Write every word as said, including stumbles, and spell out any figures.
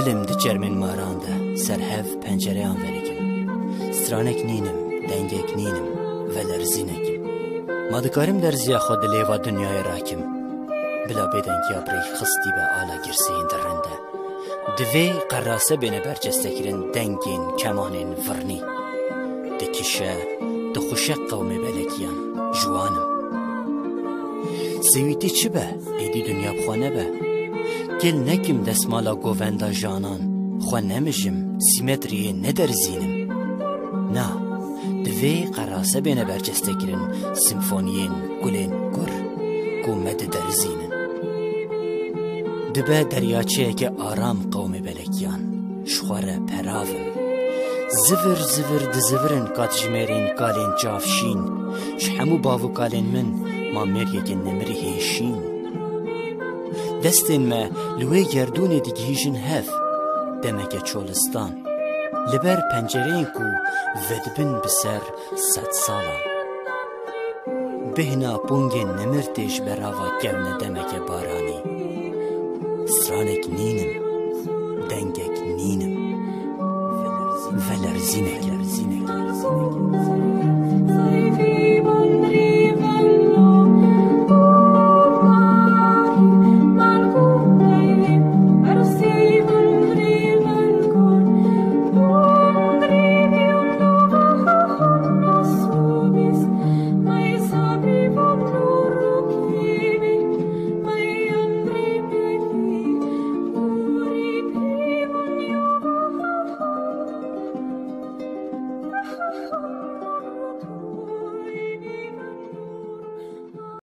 Dim di çermên maran de ser hev pencereyan vedikim. Stranek nînim, dengek nînim, velerzînek im. Ma dikarim derziya xwe di lêva dinyayê rakim? Bila bêdengiya bi rêk xistî be ala girseyên di rind de. Divê qerase bêne bercestekirin dengên kemanên virnî. Dikişe, dixuşe qewmê belekiyan, ji wan im. Sêwîtî çi be, êdî dinya bi xwe nebe. Kêl nekim desmala govenda janan, xwe nemijim, sîmetriyê nederzînim. Na, divê qerase bêne bercestekirin simfoniyên gulên gur ku me diderzînin. Dibe deryaçeyeke aram qewmê belekiyan, ji xwe re peravin. Zivir zivir dizivirin katjimêrên kalên çavşîn, ji hemû bav û kalên min ma mêrgeke nemirî hêşîn. Destên me li wê gerdûnê digihîjin hev, demeke çolistan. Li ber pencereyên ku vedibin bi ser sedsalan. Bêhna pûngên nemir tê ji berava kevne demeke baranî. Stranek nînim, dengek nînim. Velerzînek, velerzînek.